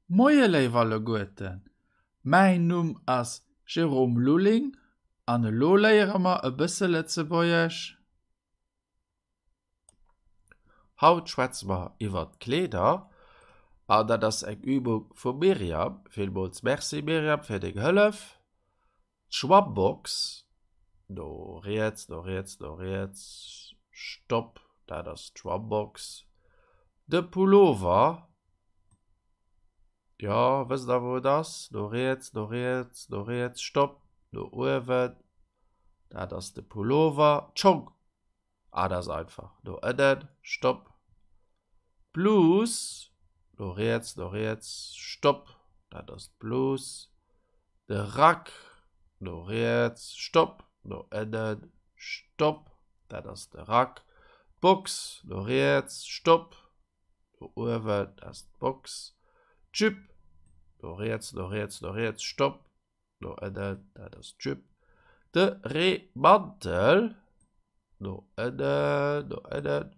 Moie léif alleguerten, mäin Numm ass Jérôme Lulling an elo léiere mer e bësse Lëtzebuergesch. Haut schwätze mer iwwert d'Kleeder an dat ass eng Übung vum Myriam. Villmools Merci Myriam fir deng Hëllef. D'Schwammbox, no riets, no riets, no riets, Stopp, dat ass d'Schwammbox. De Pullover, jo, wësst der wou et ass? No riets, no riets, no riets, Stopp, no uewen, dat ass de Pullover. D'Schong, Ah, dat ass einfach. No ënnen, Stopp. D'Blus, no riets, no riets, Stopp. Dat ass d'Blus. De Rack, no riets, Stopp, no ënnen, Stopp. Dat ass de Rack. D'Box, no riets, Stopp, no uewen, dat ass d'Box. D'Jupe, no riets, no riets, no riets, Stopp. No ënnen, dat ass d'Jupe. De Reemantel, no ënnen, no ënnen,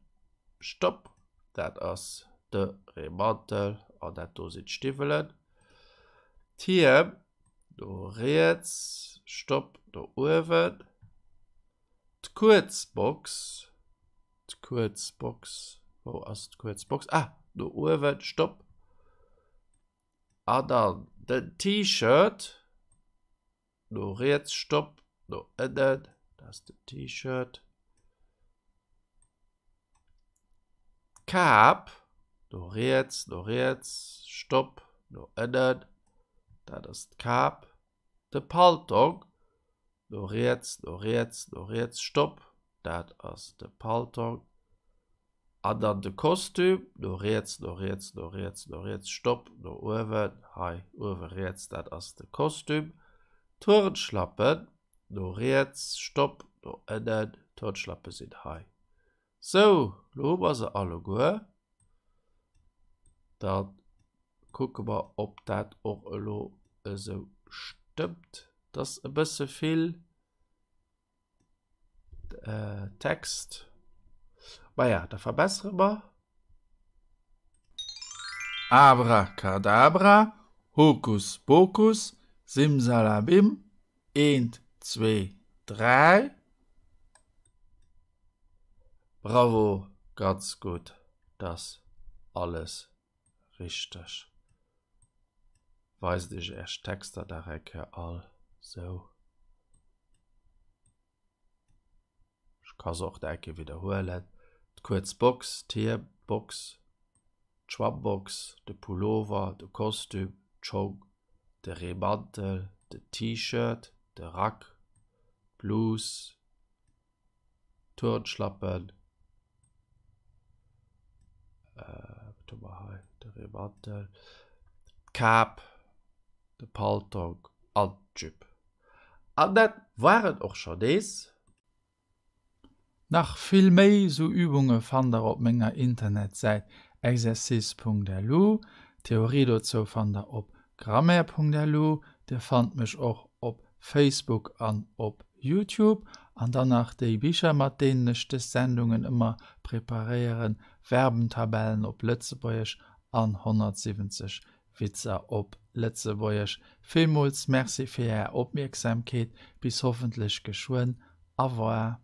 Stopp, dat ass de Reemantel an dat do sinn d'Stiwwelen. D'Hiem, no riets, Stopp, no uewen. D'Kuerzbox, d'Kuerzbox, wou ass d'Kuerzbox? Ah, no uewen, Stopp. An dann den T-Shirt, no riets, Stopp, no ënnen, dat ass den T-Shirt. D'Kap, no riets, no riets, Stopp, no ënnen, dat ass d'Kap. De Paltong, no riets, no riets, no riets, Stopp, dat ass de Paltong. An dann de Kostüm, no riets, no riets, no riets, no riets, Stopp, no uewen, hei uewe riets, dat ass de Kostüm. Turnschlappen, no riets, Stopp, no ënnen, Turnschlappe sinn hei. Sou, lo hu mer se alleguer. Da kucke mer, ob dat och elo esou stëmmt. Et ass e bësse vill. Text. Maja, da verbessere mer. Abracadabra, Hokus Pokus, Simsalabim, eent, zwee, dräi. Bravo, ganz gutt, dass alles richteg. Weisen iech äerch Texter nach eng Kéier all sou. Ech ka se och nach eng Kéier widderhuelen. D'kuerz Box, d'Hiem, d'Box, d'Schwammbox, de Pullover, de Kostüm, d'Schong, de Reemantel, den T-Shirt, de Rack, d'Blus, Turnschlappen, wat hu mer hei, de Reemantel, d'Kap, de Paltong an d'Jupe. An dat war et och scho nees. Nach vill méi sou Übunge fannt der op menger Internetsäit exercice.lu. D'Theorie dozou fannt der op grammaire.lu. Dir fannt mech och op Facebook an op Youtube. An dann nach déi Bicher mat deenen ech dës Sendungen ëmmer preparéieren, Verbentabellen op Lëtzebuergesch an 170 Witzer op Lëtzebuergesch. Villmools Merci fir Är Opmierksamkeet, bis hoffentlech geschwënn. Au revoir.